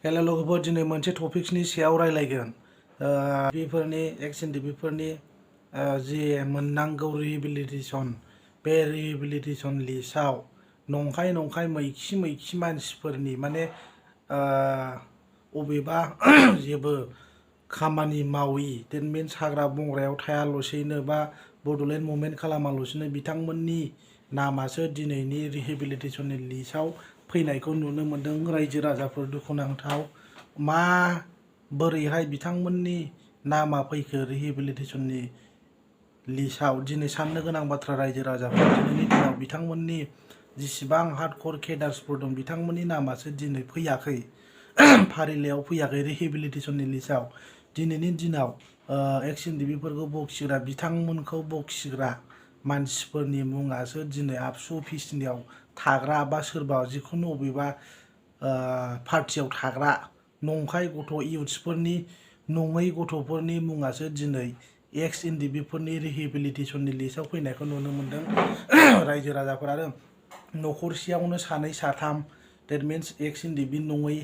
Hello लोगोफोर, दिनै मोनसे टपिक्सनि सायाव रायलायगोन। बेफोरनि एक्स एनडिपिफोरनि जि मोननांगौ रिहेबिलिटेसन, बे रिहेबिलिटेसन लिस्टआव नंखाय मैखि मानसिफोरनि माने अबेबा जेबो खामानि मावि, देट मिन्स हाग्रा बंग्रायाव थायाल'सैनो बा बड'लेण्ड मुभमेन्ट खालामाल'सैनो बिथांमोननि नामासो दिनैनि रिहेबिलिटेसननि लिस्टआव फैनायखौ नुनो मोन्दों। रायजो राजाफोर दुखुनांथाव, बोरैहाय बिथांमोननि नामा फैखो रिहेबिलिटेसननि लिस्टआव? दिनै साननो गोनां बाथ्रा रायजो राजाफोर। दिनैनि दिनाव बिथांमोननि जेसेबां हार्डक'र केडार्सफोर दं, बिथांमोननि नामासो दिनै फैयाखै, फारिलाइयाव फैयाखै रिहेबिलिटेसननि लिस्टआव। दिनैनि दिनाव एक्स एनडिपिफोरखौ बखिग्रा, बिथांमोनखौ बखिग्रा मानसिफोरनि मुङासो दिनै आबसु अफिसनियाव थाग्रा बा सोरबा जिखुनु अबेबा पार्टियाव थाग्रा नंखाय गथ' इउथ्सफोरनि नङै गथ'फोरनि मुङासो दिनै एक्स एनडिपिफोरनि रिहेबिलिटेसननि लिस्टआव फैनायखौ नुनो मोन्दों। रायजो राजाफोर आरो न'खरसेयावनो सानै साथाम, देट मिन्स एक्स एनडिपि नङै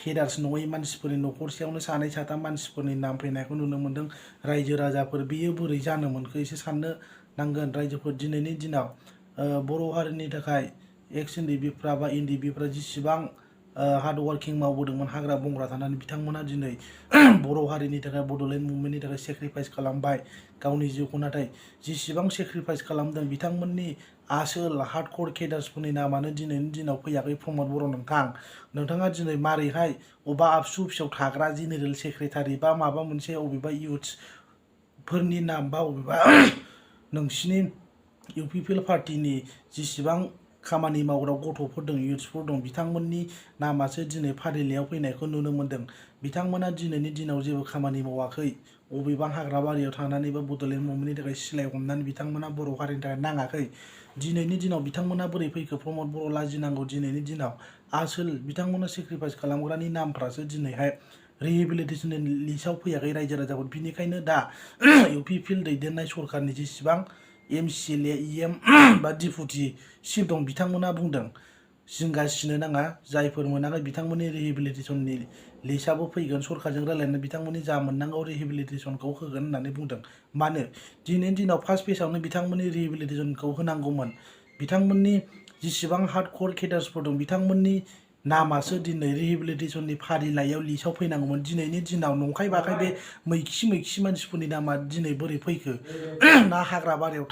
केडार्स नङै मानसिफोरनि न'खरसेयावनो सानै साथाम मानसिफोरनि नाम फैनायखौ नुनो मोन्दों। रायजो राजाफोर, बेयो बोरै जानो मोनखो एसे साननो नांगोन रायजोफोर। दिनैनि दिनाव बर' हारिनि थाखाय एक्स एनडिपिफ्रा बा एनडिपिफ्रा जेसेबां हार्ड वार्किं मावबोदोंमोन हाग्रा बंग्रा थानानै, बिथांमोना दिनै बर' हारिनि थाखाय, बड'लेण्ड मुभमेन्टनि थाखाय सेक्रिफाइस खालामबाय गावनि जिउखौ। नाथाय जेसेबां सेक्रिफाइस खालामदों, बिथांमोननि आसोल हार्डक'र केडार्सफोरनि नामानो दिनैनि दिनाव फैयाखै। प्रमद बर' नोंथाङा दिनै मारैहाय अबा आबसु अफिसाव थाग्रा जेनेरेल सेक्रेटारि बा माबा मोनसे अबेबा इउथ्सफोरनि नाम बा अबेबा नोंसिनि इउपिपिएल पार्टिनि जेसेबां खामानि मावग्रा गथ'फोर दं, इउथ्सफोर दं, बिथांमोननि नामासो दिनै फारिलाइयाव फैनायखौ नुनो मोन्दों। बिथांमोना दिनैनि दिनाव जेबो खामानि मावाखै, अबेबा हाग्रा बारियाव थानानै बा बड'लेण्ड मुभमेन्टनि थाखाय सिलाइ हमनानै बिथांमोना बर' हारिनि थाखाय नाङाखै। दिनैनि दिनाव बिथांमोना बोरै फैखो? प्रमद बर' लाजिनांगौ। दिनैनि दिनाव आसोल बिथांमोना सेक्रिफाइस खालामग्रानि नामफ्रासो दिनैहाय रिहेबिलिटेसननि लिस्टआव फैयाखै रायजो राजाफोर। बिनिखायनो दा इउपिपिएल दैदेननाय सरकारनि जेसेबां एमसिएलए, इएम बा डिपुटि चिफ दं, बिथांमोना बुंदों जिंगासिनो नाङा, जायफोर मोनाखै बिथांमोननि रिहेबिलिटेसननि लिस्टआबो फैगोन, सरकारजों रायलायनानै बिथांमोननि जा मोननांगौ रिहेबिलिटेसनखौ होगोन होननानै बुंदों। मानो? दिनैनि दिनाव फार्स्ट फेजआवनो बिथांमोननि रिहेबिलिटेसनखौ होनांगौमोन। बिथांमोननि जेसेबां हार्डक'र केडार्सफोर दं, बिथांमोननि नामासो दिनै रिहेबिलिटेसननि फारिलाइयाव लिस्टआव फैनांगौमोन। दिनैनि दिनाव नंखाय बाखाय बे मैखि मानसिफोरनि नामा दिनै बोरै फैखो? ना हाग्रा बारियाव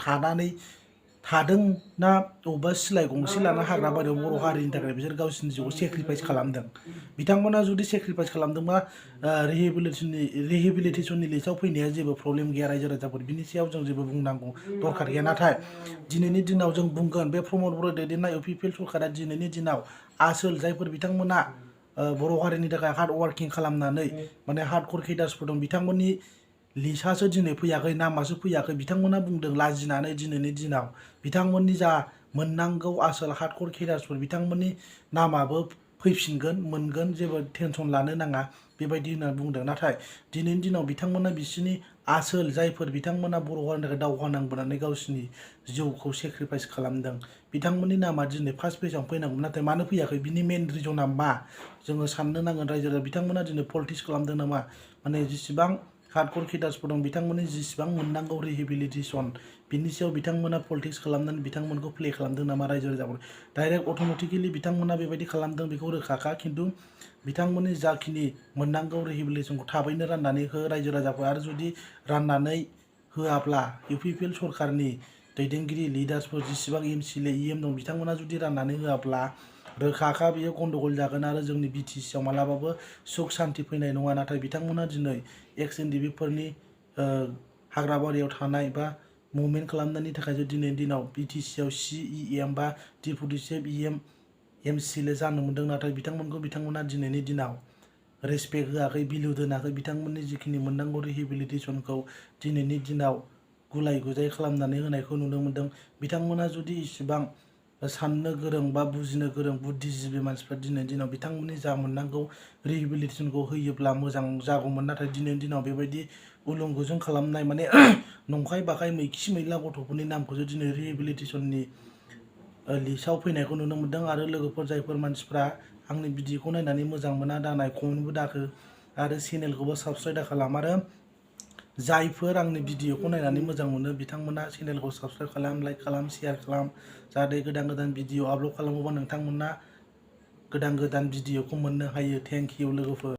थादों, ना अबेबा सिलाइ गंसे लाना हाग्रा बारियाव बर' हारिनि थाखाय बिसोर गावसिनि जिउखौ सेक्रिफाइस खालामदों? बिथांमोना जुदि सेक्रिफाइस खालामदोंबा रिहेबिलिटेसननि लिस्टआव फैनाया जेबो प्रब्लेम गैया रायजो राजाफोर। बिनि सायाव जों जेबो बुंनांगौ दरकार गैया। नाथाय दिनैनि दिनाव जों बुंगोन, बे प्रमद बर' दैदेननाय इउपिपिएल सरकारा दिनैनि दिनाव आसोल जायफोर बिथांमोना बर' हारिनि थाखाय हार्ड वार्किं खालामनानै माने हार्डक'र केडार्सफोर दं, बिथांमोननि लिस्टआसो दिनै फैयाखै, नामासो फैयाखै। बिथांमोना बुंदों लाजिनानै दिनैनि दिनाव बिथांमोननि जा मोननांगौ आसोल हार्डक'र केडार्सफोर, बिथांमोननि नामाबो फैफिनगोन, मोनगोन, जेबो टेनसन लानो नाङा बेबायदि होननानै बुंदों। नाथाय दिनैनि दिनाव बिथांमोना बिसोरनि आसोल जायफोर बिथांमोना बर' हारिनि थाखाय दावहा नांबोनानै गावसिनि जिउखौ सेक्रिफाइस खालामदों, बिथांमोननि नामा दिनै फार्स्ट पेजाव फैनांगौमोन। नाथाय मानो फैयाखै? बिनि मेन रिजना मा? जोङो साननो नांगोन रायजो राजा। बिथांमोना दिनै पलिटिक्स खालामदों नामा? माने जेसेबां हार्डक'र केडार्सफोर दं, बिथांमोननि जेसेबां मोननांगौ रिहेबिलिटेसन, बिनि सायाव बिथांमोना पलिटिक्स खालामनानै बिथांमोनखौ प्ले खालामदों नामा रायजो राजाफोर? डाइरेक्ट अट'मेटिकेलि बिथांमोना बेबायदि खालामदों बेखौ रोखाखा। खिन्थु बिथांमोननि जाखिनि मोननांगौ रिहेबिलिटेसनखौ थाबैनो राननानै हो रायजो राजाफोर। आरो जुदि राननानै होआब्ला इउपिपिएल सरकारनि दैदेनगिरि लिडार्सफोर जेसेबां एमसिएलए, इएम दं, बिथांमोना जुदि राननानै होआब्ला रोखाखा बेयो गन्डगल जागोन आरो जोंनि बिटिसिआव मालाबाबो सुख सान्ति फैनाय नङा। नाथाय बिथांमोना दिनै एक्स एनडिपिफोरनि हाग्रा बारियाव थानाय बा मुभमेन्ट खालामनायनि थाखायसो दिनैनि दिनाव बिटिसिआव सिइएम बा डिपुटि चिफ, इएम, एमसिएलए जानो मोन्दों। नाथाय बिथांमोना दिनैनि दिनाव रेसपेक्ट होआखै, भेलु दोनाखै। बिथांमोननि जिखिनि मोननांगौ रिहेबिलिटेसनखौ दिनैनि दिनाव गुलाय गुजाय खालामनानै होनायखौ नुनो मोन्दों। बिथांमोना जुदि इसिबां साननो गोरों बा बुजिनो गोरों बुद्धिजिबि मानसिफ्रा दिनैनि दिनाव बिथांमोननि जा मोननांगौ रिहेबिलिटेसनखौ होयोब्ला मोजां जागौमोन। नाथाय दिनैनि दिनाव बेबायदि उलुं गुजुं खालामनाय, माने नंखाय बाखाय मैखि मैला गथ'फोरनि नामखौसो दिनै रिहेबिलिटेसननि लिस्टआव फैनायखौ नुनो मोन्दों। आरो लोगोफोर, जायफोर मानसिफ्रा आंनि भिडिअखौ नायनानै मोजां मोना दानाय कमेन्टबो दाखो आरो चेनेलखौबो साबस्क्राइब दा खालाम आरो जायफोर आंनि भिडिअखौ नायनानै मोजां मोनो बिथांमोना चेनेलखौ साबस्क्राइब खालाम, लाइक खालाम, शेयार खालाम जाहाथे गोदान गोदान भिडिअ आपल'ड खालामोबा नोंथांमोना गोदान गोदान भिडिअखौ मोननो हायो। थेंक इउ लोगोफोर।